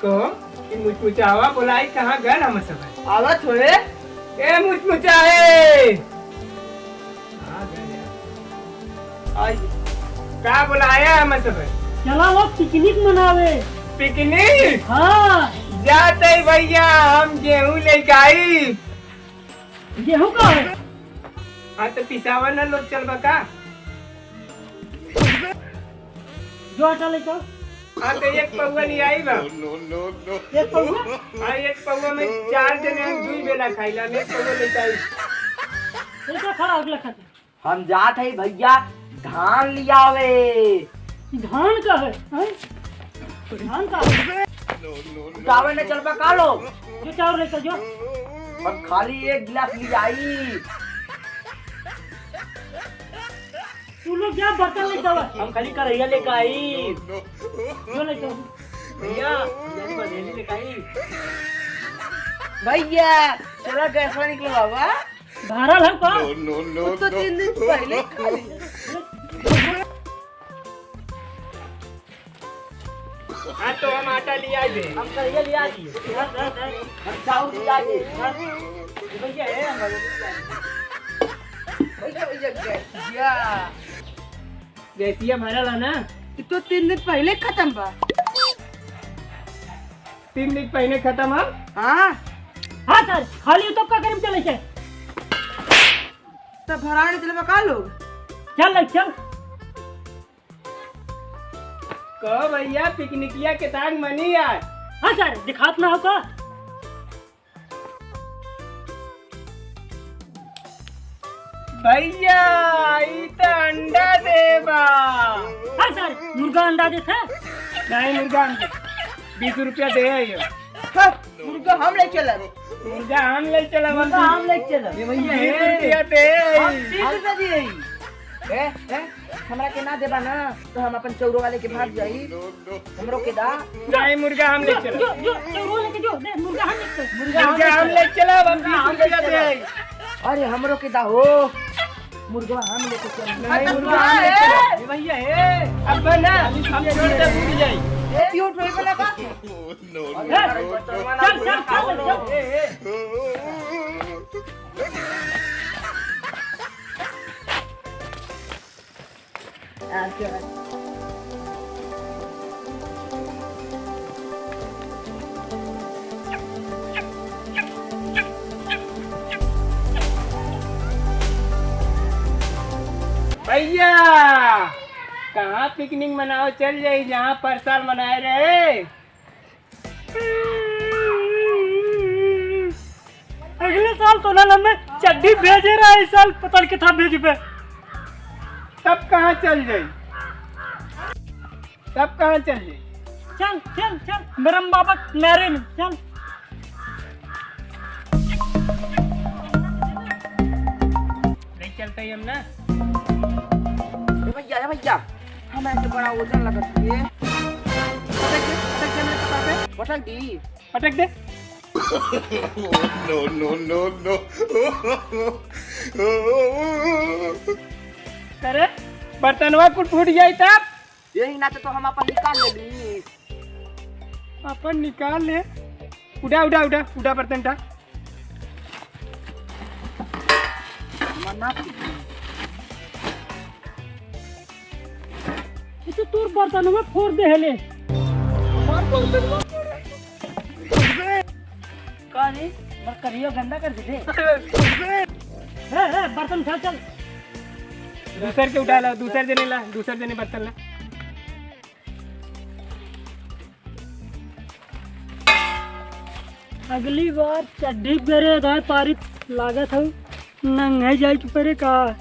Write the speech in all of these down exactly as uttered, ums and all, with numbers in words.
कहो, ई मुचमुचावा बोलाई कहाँ गल हम सब? आवत होए। ए मुचमुचाए! आ गए यार। आई। का बोलाया हम सब? चला लोग पिकनिक मनावे। पिकनिक? हाँ। जाते भैया हम गेहूं लेके आई। गेहूं का है? हाँ, तो पिसावा ना लोग, चलबा का? जो आटा लेके आओ। हाँ, तो एक पौवा ले आई बा। एक पौवा? हाँ, एक पौवा में चार जने हम दुई बेला खाइला, हम एक पौवा लेके आई। कैसे खड़ा हो गया खाते? हम जात है भैया धान लियावे। धान का है? हैं? धान का है? उठावे न चलबा का लोग? जो चाउर लेकर जो। हम खाली एक गिलास ले आई। तू लोग जा बर्तन लेके आओ। हम खाली करैया लेके आई। जो लेके आओ। भैया, भैया जी बघेली लेके आई। भैया, चला गैसवा निकलवावा। भरल है का? No, no, no, वो तो no। तीन दिन पहले खा लिया। हाँ, तो हम आटा लिया दे। हम कहिए लिया दिए। हम चाउर लिया दिए। ये भैया है हमारे। भैया, भैया, गैसिया। गैसिया भरल है ना? ये तो तीन दिन पहले खत्म बा। तीन दिन पहले खत्म है? हाँ। हाँ सर, खाली तो का करें चले के? तो भराने चले बा का लोग? चल ले, चल। कहो भैया, पिकनिकिया के ताक मनी यार। हाँ सर, दिखात ना हो का? भैया, ई त अंडा देबा। हाँ सर, मुर्गा अंडा देत है। नहीं, मुर्गा हम दे। बीस रुपया दे है ये। हाँ, मुर्गा हम ले चलब। मुर्गा हम ले चलब, मुर्गा हम ले चलब। ये भैया, बीस रुपया दे। हम तीस रुपया दिए। ए, ए, हमरा के ना देबा ना, तो हम अपन चौरो वाले के भाग जाई। हमरो के दा। नहीं, मुर्गा हम ले चलब। जो, जो, चौरो लेके जो, दे, मुर्गा हम ले चलब। मुर्गा हम ले चलब, हम बीस रुपया दे। अरे, हमरो के दा हो। मुर्गा हम लेके चलब। नहीं, मुर्गा हम ले चलब। ए भैया, ए। अब ना, हम छोड़ दे, उड़ जाई। ए, क्यों उठोई बना का? No, no, no, no। चल, चल, चल, चल। ए, ए। भैया, कहाँ पिकनिक मनावे चल जाई, जहाँ पर साल मनाए रहे? अगले साल तो ना हमें चड्डी भेजे रहा, इस साल पता नहीं कितना भेजबे। तब कहाँ चल जाई? तब कहाँ चल जाई? चल, चल, चल, मेरम बाबा मेरे में, चल। ले चलते ही हम ना। ए भैया, ए भैया, हम ऐसे बड़ा वजन लगत है। पटक दे, पटक दे मेरे कपड़ा पे। पटक दी। पटक दे। No, no, no, no। अरे, बर्तनवा कुल फूट जाई तब? यही नाते तो हम अपन निकाल लेबी। अपन निकाल ले। उठा, उठा, उठा, उठा बर्तन उठा। मना। ये तो तोर बर्तनवा फोड़ दे हले। हमार बर्तनवा फोड़। का रे? मर करियो गंदा कर दे। ए, ए, बर्तन उठा, चल। दूसर के उठा ला, दूसर जने ला, दूसर जने बर्तन ला। अगली बार चड्ढी बेरे दाएं पारी लागत हऊ, नंगे जाए के परे का।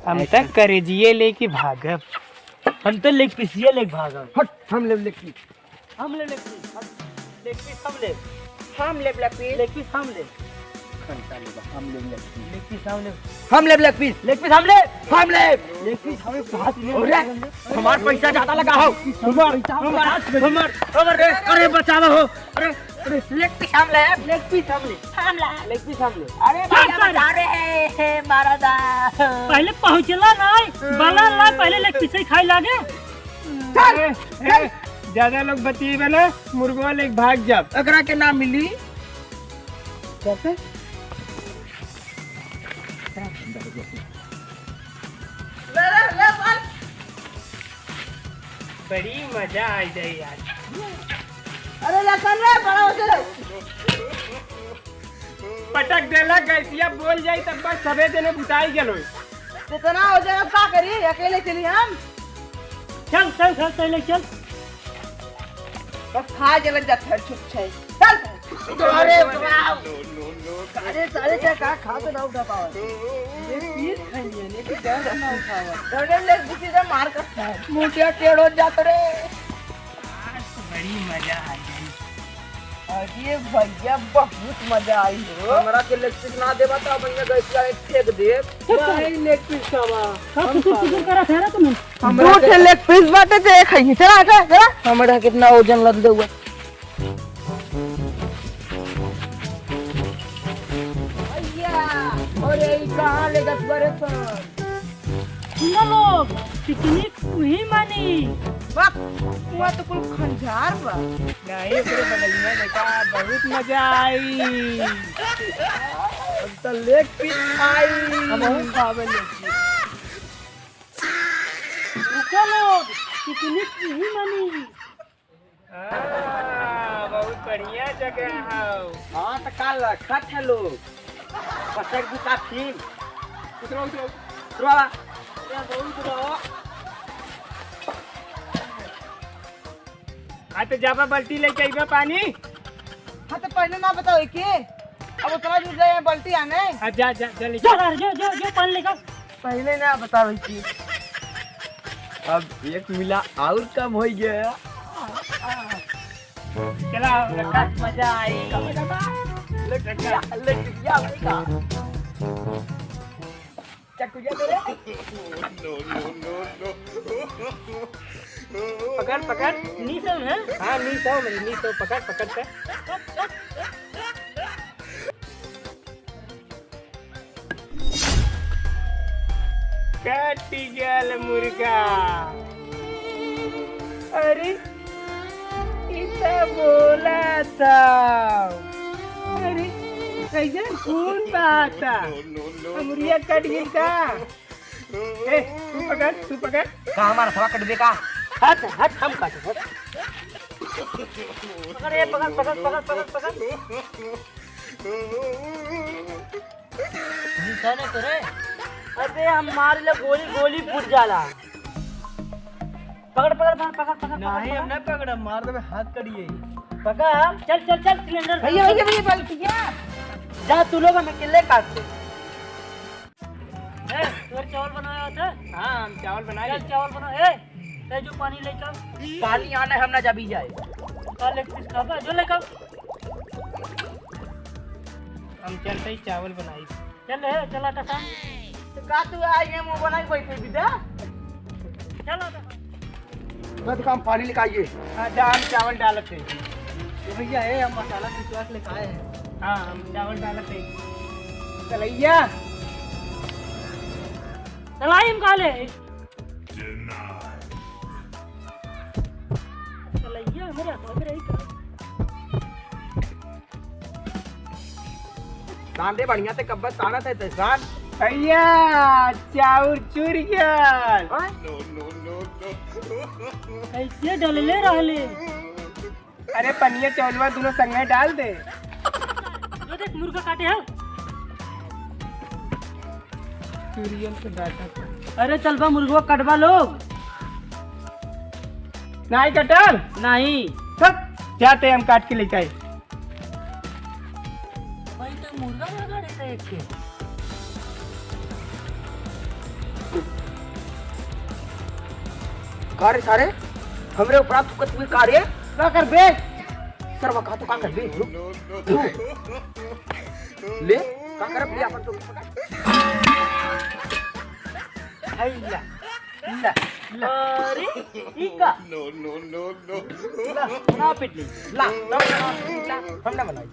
हम तक करेजिए लेके भागब। हम तो लेग पीसिए लेके भागब। हट, हम लेब लेग पीस। हम लेब लेग पीस। हम लेग पीस हम लेब। हम लेब लेग पीस। लेग पीस हम लेब। खंता लेबा, हम लेब लेग पीस। लेग पीस हम लेब। हम लेब लेग पीस। लेग पीस हम लेब। हम लेब। लेग पीस हम लेब। अरे, हमार पैसा ज्यादा लगा हो। हमार, हमार, हमार, हमार, अरे, अरे, बचावा हो। अरे, अरे, लेग पीस हम लेब। लेग पीस हम लेब। हम लेब। लेग पीस हम लेब। अरे, चल, भैया, चल। बचा रहे हैं, मारा दा। पहले पहुँचला ना, बला ना, पहले लेग पीस ही खाए लागे। चल, ए, चल। ए, ज्यादा लोग बतियेबे ना, मुर्गवा लेके भाग जाब। एकरा के ना मिली। कैसे? ले, ले, ले, बस। बड़ी मजा आ जाई आज। अरे लखन रे, बड़ा हो जाए। पटक देला गैसिया, बोल जाई तब बस सबे जने बुताई गेलो। कितना हो जाए, अब का करी? अकेले चली हम? चल, चल, चल, चल, चल। बस खा जलन जात है, छुप छै। चल। अरे बाप। अरे सारे क्या, का खा के ना उठा पावे? ये पीस खाइए, लेकिन डर ना उठावा। डरे ले, किसी से मार कर। मोटिया टेढ़ो जात रे। आज तो बड़ी मजा आ गई। अरे भैया, बहुत मजा आई हो। हमरा के leg piece ना देबा तो भैया गैसिया एक फेंक देब। चुप कर। भाई leg piece खावा। सब हम कुछ खावा। फिक्र करा था ना तुम्हें। हमरा दो ठे leg piece बाटे, ते एक खाइए। चला, चला, चला। हमरा कितना वजन लद देउआ। भैया, अरे ई कहाँ ले गत बरे सन? सुनो लोग, picnic वही मानी। वाह, हुआ तो कुल खंजार बा। नहीं, ओकरे बगलिया देखा, बहुत मजा आई। अब तो leg piece खाई। हम खावे leg piece। रुको लोग, picnic वही मानी। हाँ, बहुत बढ़िया जगह है। हाँ, तो का लखत है लोग? पसर बुता फिर। उतरो, उतरो। उतरो। उतरो, उतरो। हाँ, तो जाबा बाल्टी लेके आइबा पानी। हाँ, तो पहले ना बताओ के? अब उतना दूर गए हैं बाल्टी आने। हाँ, जा, जा, जा ले। जा, जा, जा, जा, पानी लेकर। पहले ना बतावे की। अब एक मिला और कम हो गया। चला, लड़का, मजा आई। लड़किया, लड़किया, लड़का। चकुया दे रे। पकड़, पकड़। नीचे है? हाँ, नीचे हो, नीचे हो, पकड़, पकड़ के। कट गल मुर्गा। अरे, ई त बोला था। अरे, कैसे खून बहाता? मुर्गा कट गई का? ए, तू पकड़, तू पकड़। का हमारा सवा कटबे का? हट, हट, हम काटे, हट। पकड़, ए, पकड़, पकड़। निशाने तो रे। अबे हम मार ले गोली, गोली फूट जाला। पकड़, पकड़, पकड़, पकड़, पकड़, नहीं, पकड़। हम ना पकड़ा, मार देबे, हाथ कटिए। पकड़। चल, चल, चल, सिलेंडर भैया, भैया, भैया, बाल्टिया। जा, तू लोग हमें अकेले काटते। ए, तोर चावल बनाया था? हाँ, हम चावल बनाए चल, लेते। चावल बना। ए, ए, जो पानी लेके आओ। पानी आने हम ना जबी जाए। का leg piece खाबा? जो लेके आओ। हम चलते ही चावल बनाई। चल, ए, चल, आटा सान। तो का तू आई है, मुंह बनाई बैठे बिदा? चल, आटा सान। बस काम पानी लेके आइए। हाँ, जा, हम चावल डालत है। ये भैया है, हम मसाला पिसवा के लेके आए हैं। हाँ, हम चावल डालत है। कलैया। चलाई हम काले। कलैया हमारे हाथों में रही का? सांदे बढ़िया ते कब्बत सानत है ते सान। भैया, चाउर चुर गया। हाँ? कैसे डलले रहले? अरे पनिया चौलवा दोनों संगे डाल दे। जो देख मुर्गा काटे है। चुरियन के डाटा। अरे चलबा मुर्गवा कटबा लोग। नहीं कटल? नहीं। सब जाते हम काट के लेके आए। भाई तो मुर्गा मुर्गा रहता है एक के। का रे सारे, हमरे ऊपर थूकत हुए का रे? का करबे? सरवा का तो का करबे? रुक। रुक। ले, का करब ले अपन तो। हैला। ला, ला। अरे, ई का? No, no, no, no। ला, ना पिटली। ला, ना, ना, ला, हम ना बनाई।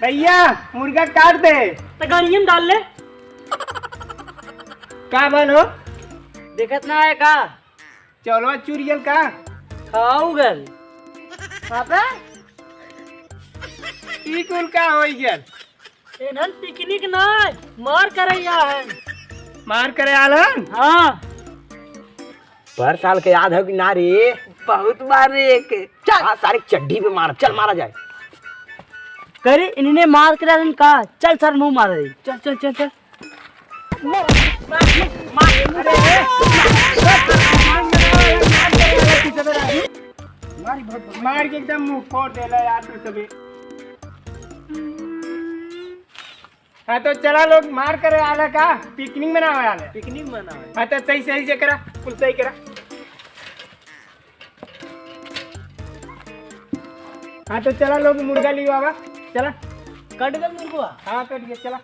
भैया, मुर्गा काट दे। तो गाड़ियन डाल ले। का बन हो? देखत ना है का? चौलवा चुरियल का? खाऊ गल। बाबा? ई कुल का होई गल? एनहन पिकनिक ना, मार करे आया है। मार करे आलन? हाँ। भर साल के याद है कि ना रे? बहुत मारे एक। चल। हाँ, सारे चड्ढी पे मार, चल मारा जाए। करे, इन्हें मार करे आलन का? चल सर, मुँह मार दे। चल, चल, चल, चल। मार के एकदम मुंह फोड़ देला यार तू सभी। हाँ तो चला लोग, मार करे आला का, पिकनिक मनावे आला। पिकनिक मनावे। हाँ तो सही, सही से करा, कुल सही करा। हाँ तो चला लोग, मुर्गा लियो आवा, चला। कट गल मुर्गवा? हाँ कट गया, चला।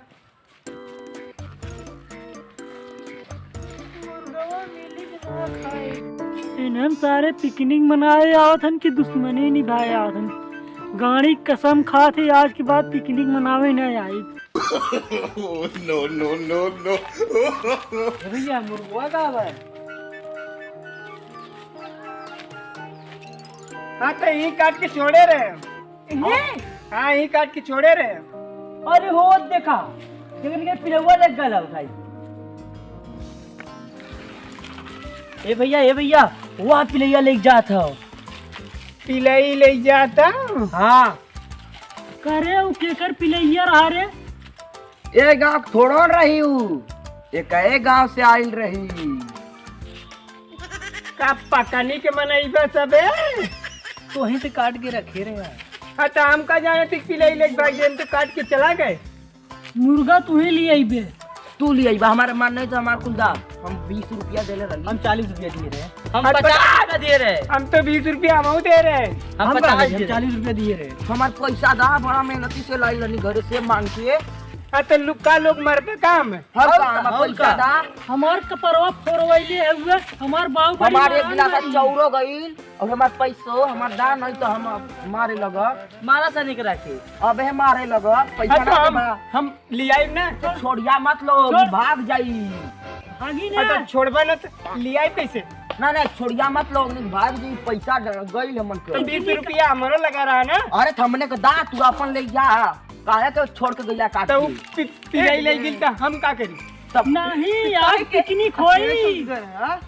इन्हन सारे पिकनिक मनाए आवत हन कि दुश्मनी निभाए आवत हन। गाड़ी कसम खात है, आज के बाद पिकनिक मनावे न आई। No, no, no, no। ए भैया, मुर्गवा का बा? हाँ, तो यही काट के छोड़े रहे। ये? हाँ, यही काट के छोड़े रहे। अरे हो, देखा, लेकिन ये पिलौआ लग गया भाई। ए भैया, ए भैया, वह पिलैया ले जात हो। पिलई ले जाता? हाँ। करे, उ केकर पिलैया रहा रे? ए गाँव थोड़ो रही उ, एक ए गाँव से आइल रही। का पकनी के मनई बा सबे? तोही से काट के रखे रहे। हाँ, तो हम का जाने थे पिलई लेके भाग गए, हम तो काट के चला गए। मुर्गा तू ही ले अइबे। तू ले अइबा, हमारे मन नहीं तो हमार कुल दा। हम बीस रुपया देले रहली। हम चालीस रुपया दिए रहे। हम हम पचास पचास रुपया दिए रहे। हम तो बीस रुपया हम दे रहे। हम हम पचास हम दिए रहे। चालीस रुपया दिए रहे। हमार पैसा दा, बड़ा मेहनती से लाई रहनी घरे से मांग के। हाँ, तो लुक्का लोग मरबे काम। हम और का, का, हमार और पैसा का? दा। हमार कपरवा फोरवैले है हुए, हमार बाबू बड़ी हमार एक नाराज गिलास बाड़ी। चौरो गइल, और हमार पैसो, हमार दा नहीं तो हम मारे लगब। मारा सा निकरा के। अबे मारे लगब, पैसा हाँ, तो ना हम, देबा। हम लियाइब ना। तो छोड़िया मत लो, छोड़। भाग जाई। भागी ना। हाँ, तो छोड़बा ना तो लियाइब कैसे? ना, ना, छोड़िया मत लो, नहीं भाग जाई, पैसा ड-, गइल हमन के। तो बीस रुपया हमरो लगा रहा ना। अरे, तो हमने के दा, तू अपन ले जा। काहे के छोड़ के गइला काट तो के? पि-, पिलाई ले गिल तो हम का करी? तब नहीं यार, काहे के पिकनिक होई। अकेले छोड़ गए, हाँ?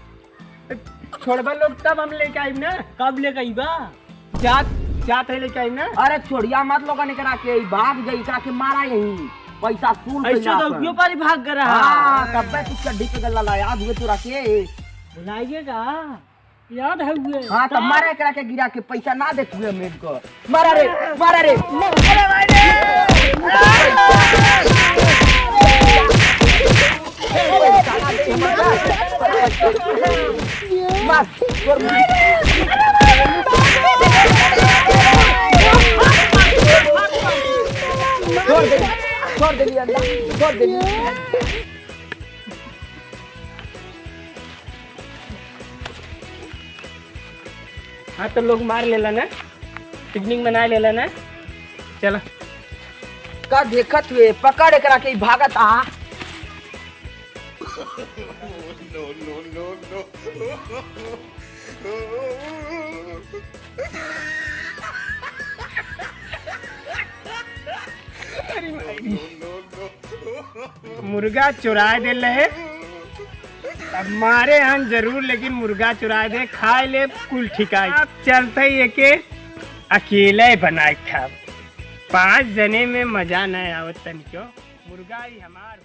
छोड़बा लोग तब हम लेके आइब ना। कब लेके आइबा? जात, जात है लेके आइब ना। अरे छोड़िया मत लोगन एकरा के, ई भाग जाई, एकरा के मारा यही। पैसा सूल पैसा कइला तो अपन। क्यों पारी भाग गया रहा? हाँ, तब्बे तू चड्ढी पे गल्ला ला, याद हुए तोरा के। भुलाइए का? याद है हुए। हाँ, तब मारा एकरा के गिरा के पैसा ना देत हुए मेड को। मारा रे, मारा रे। अरे भाई रे। मार, छोड़ दे। छोड़ दे, छोड़ दे, छोड़ दे। हाँ, तो लोग मार लेला ना, पिकनिक मना लेला ना, चला। का देखत हुए, पकड़ एकरा के, ई भागत आ। No, no, no, no। अरे भाई। No, no, no। मुर्गा चुराए देले है। अब मारे हन जरूर, लेकिन मुर्गा चुराए दे, खाए ले कुल ठिकाई। अब चलते ही एके अकेले बनाए खाब। पाँच जने में मजा नहीं आवत तनिको। मुर्गा ही हमार।